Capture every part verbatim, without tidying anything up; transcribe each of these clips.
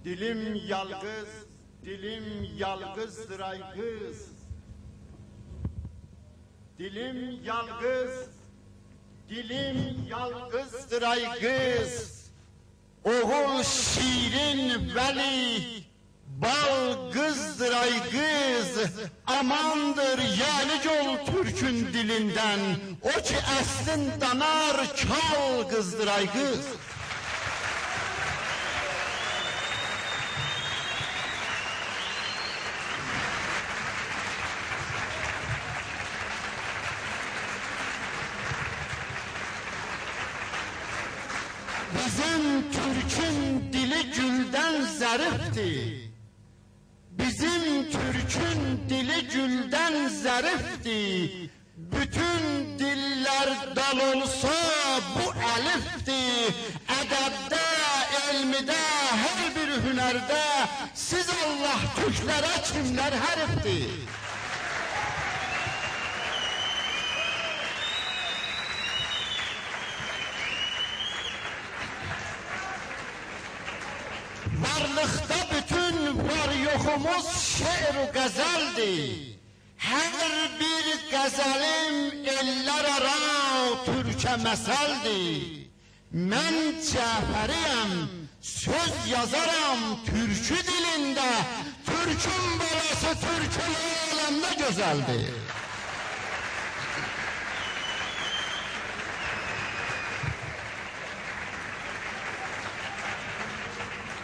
دیلیم یالقیز، دیلیم یالقیزدیر آی قیز. دیلیم یالقیز، دیلیم یالقیزدیر آی قیز. اوغول شیرین، ولی بال قیزدیر آی قیز. آماندیر، یعنی یول تورکون دیلیندن، او کی اصلین دانار کال قیزدیر آی قیز. بیزیم تورکون دیلی گولدن ظریفدیر. بیزیم تورکون دیلی گولدن ظریفدیر. بوتون دیللر دال اولسا، بو الیفدیر. ادبده، علمده، هر بیر هنرده، سیز آللاه، تورکلره کیملر حریفدیر؟ وارلیقدا بوتون وار-یوخوموز شعر و غزلدیر. هر بیر غزلیم ائللر آرا تورکه مثلدیر. من جعفری‌یم، سؤز یازارام تورکو دیلینده، تورکون بالاسی تورکو عالمده گؤزلدیر.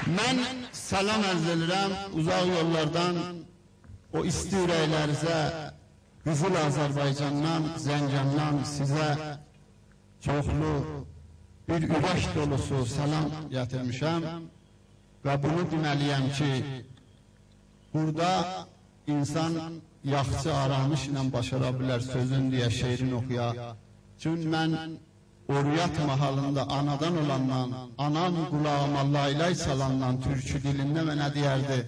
من سلام عرض ائدیرم اوزاق یوللاردان، او ایستی اورکلرینیزه، قیزیل آذربایجاندان، زنگاندان سیزه چوخلو بیر اورک دولوسو سلام گتیرمیشم و بونو دئمه‌لی‌یم کی، بورادا اینسان یاخشی آرامش ایله باشارا بیلر سؤزون دئیه، شعرین اوخویا. چون من اورمیه ماحالیندا آنادان اولاندان، آنام قولاغیما لای‌لای سالاندان تورکو دیلینده منه دئیردی: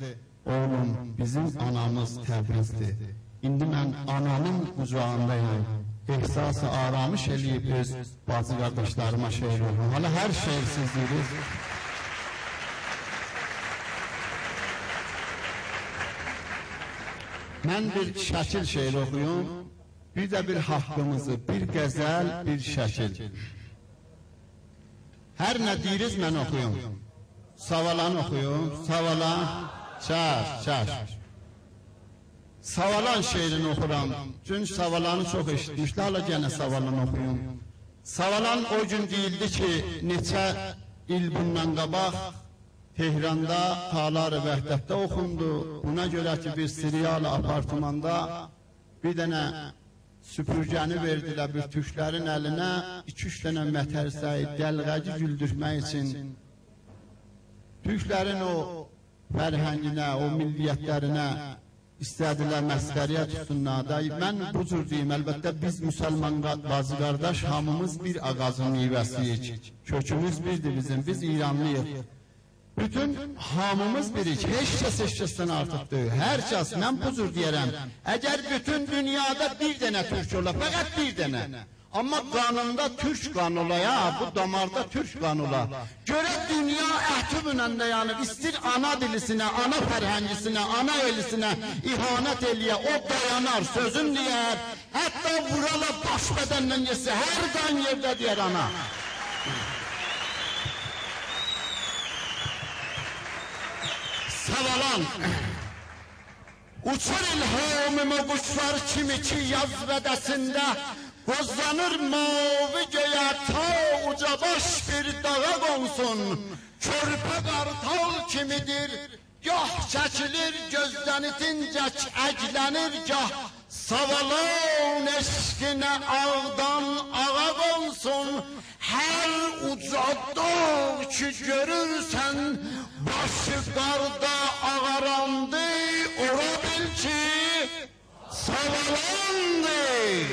«اوغلوم، بیزیم آنامیز تبریزدیر.» ایندی من آنامین قوجاغیندایام. احساس آرامش ائله‌ییب اؤز باجی قارداشلاریما شعر اوخویورام. حالا هر شعر سیز دئییرسینیز. من بیر شکیل شعر اوخویوم. بیر ده بیر حاققیمیزی، بیر غزل، بیر شکیل. هر نه دئییریز، من اوخویوم. ساوالان اوخویوم، ساوالان. چش، چش. ساوالان شعرینی اوخورام. چونکی ساوالانی چوخ ائشیتمیشدی، حالا گئنه ساوالان اوخویوم. ساوالان او گون دئییلدی کی، نئچه ایل بوندان قاباق تهراندا تالار وحدتده اوخوندو. بونا گؤره کی، بیر سریال آپارتماندا بیر دنه سوپورگه‌نی وئردیلر بیر تورکلرین الینه، ایکی-اوچ دنه مترسه‌یی، دلغه‌گی گولدورتمک اوچون تورکلرین او فرهنگینه، او ملیتلرینه ایسته‌دیلر مسخره‌یه توتسونلار دا. من بو جور دئییم، البته بیز مسلمان قا-، باجی قارداش، هامیمیز بیر آغاجین میوه‌سی‌ییک. کؤکوموز بیردیر بیزیم، بیز ایرانلی‌ییق. بوتون هامیمیز بیریک، هئچ کس هئچ کسدن آرتیق دئییل. هر کس، من بو جور دئیه‌رم، اگر بوتون دونیادا بیر دنه تورک اولا، فقط بیر دنه، آمما قانیندا تورک قانی اولا، یا، بو داماردا تورک قانی اولا، گؤره دونیا اتی بونن دایانیب، ایستیر آنا دیلی‌سینه، آنا فرهنگی‌سینه، آنا ائلی‌سینه اهانت ائلیه، او دایانار، سؤزون دئیر، حتی وورالار باش بدندن گئتسه، هر قان یئرده دئیر آنا. ساوالان. اوچور الهامیم او قوشلار کیمی کی، یاز وعده‌سینده قوزانیر ماوی گؤیه، تا اوجا باش بیر داغا قونسون. کؤرپه قارتال کیمی‌دیر، گاه چکیلیر گؤزدن ایتینجک اگله‌نیر، گاه ساوالان عشقینه آغدان آغا قونسون. هر اوجا داغ کی گؤرورسن، باشی قاردا آغاراندی، اورا بیل کی، ساوالاندی.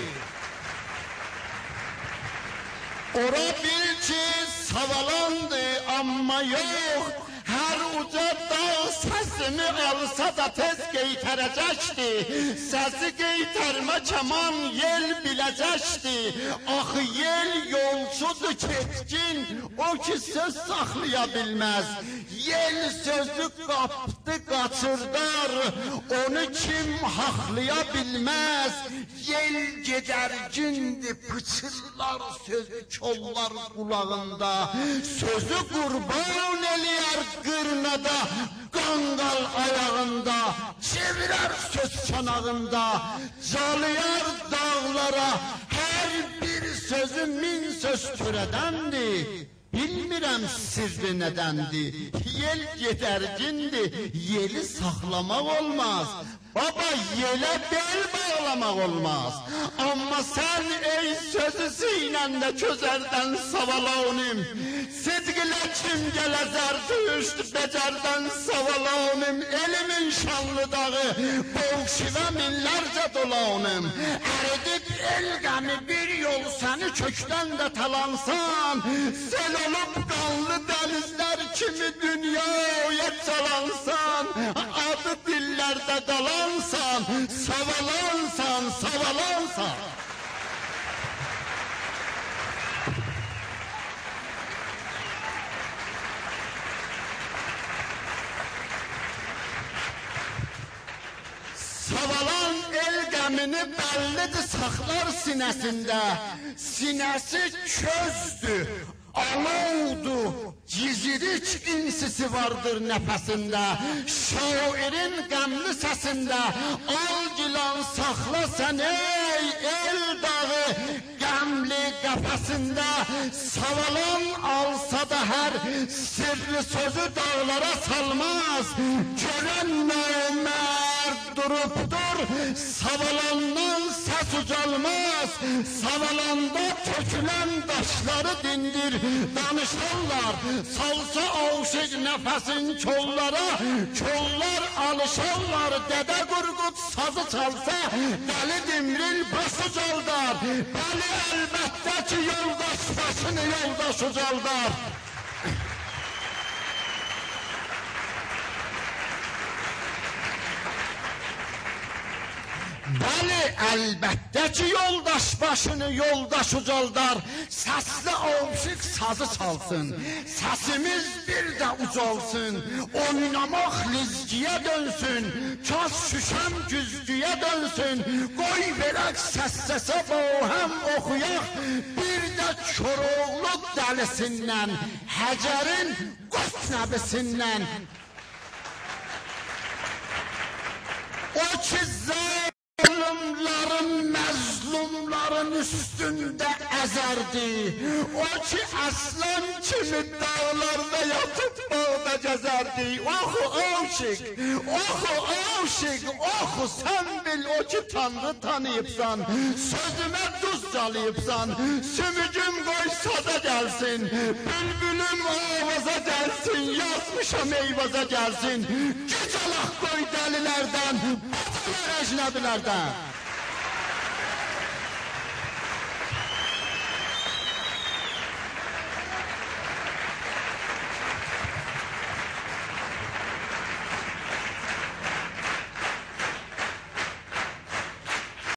اورا بیل کی، ساوالاندی، آمما یوخ. هر اوجا داغ سسیمی آلسا دا تئز قئیتره‌جکدی. سسی قئیترمه کمان یئل بیله‌جکدی. آخی یئل یولچودور کئچکین، او کی سؤز ساخلایا بیلمز. یئل سؤزو قاپدی قاچیردار، اونو کیم حاقلایا بیلمز. یئل گئدرگیندیر، پیچیرلار سؤزو کوللار قولاغیندا. سؤزو قوربان ائله‌یر قیرنادا، قانقال آیاغیندا، چئویرر سؤز چاناغیندا، جالایار داغلارا. هر بیر سؤزو مین سؤز تؤره‌دندیر. بیلمیرم سرّی نه‌دندیر. یئل گئدرگیندیر، یئلی ساخلاماق اولماز. بابا، یئله بئل باغلاماق اولماز. آمما سن، ای سؤزو سینه‌نده کؤزردن ساوالانیم، صدق ایله کیم گله زرتشت بئجردن ساوالانیم، ائلیمین شانلی داغی بوشووا مینلرجه دولانیم. اریدیب ائل غمی بیر یول سنی کؤکدن ده تالانسان، سئل اولوب قانلی دنیزلر کیمی دونیایا چالانسان، آدی دیللرده قالانسان، ساوالانسان، ساوالانسان. ساوالان ائل غمینی بللی‌دیر ساخلار سینه‌سینده. سینه‌سی کؤزدور، آلوودور، گیزیریک انسیسی واردیر نفسینده. شاعرین غملی سسینده آل گیلان ساخلا سن، ای ائل داغی، غملی قفسینده. ساوالان آلسا دا هر سرّی سؤزو داغلارا سالماز. گؤرن نامرد دوروبدور، ساوالاندان سس اوجالماز. ساوالاندا تؤکولن داشلاری دیندیر، دانیشارلار. سالسا عاشق نفسین کوللارا، کوللار آلیشارلار. دده قورقود سازی چالسا، دلی دیمریل باش اوجالدار. بلی، البته کی، یولداش باشینی یولداش اوجالدار. بلی، البته کی، یولداش باشینی یولداش اوجالدار. سسلی عاشق سازی چالسین، سسیمیز بیر ده اوجالسین، اویناماق لیزگی‌یه دؤنسون، کاس شوشه‌م گوزگویه دؤنسون. قوی وئرک سس-سسه باهم اوخویاق، بیر ده کوراوغلو دلی‌سیندن، هجرین قوچ نبی‌سیندن. او کی ظالم‌لارین، مظلوم‌لارین اوستونده ازردی، او کی آسلان کیمی داغلاردا یاتیب باغدا گزردی. اوخو عاشق، اوخو عاشق، اوخو، سن بیل او کی تانری تانییبسان، سؤزومه دوز جالاییبسان. سوموگوم قوی سازا گلسین، بولبولوم آوازا گلسین، یازمیشام ائیوازا گلسین. گوج آلاق قوی دلی‌لردن، باج آلاق اجنبی‌لردن.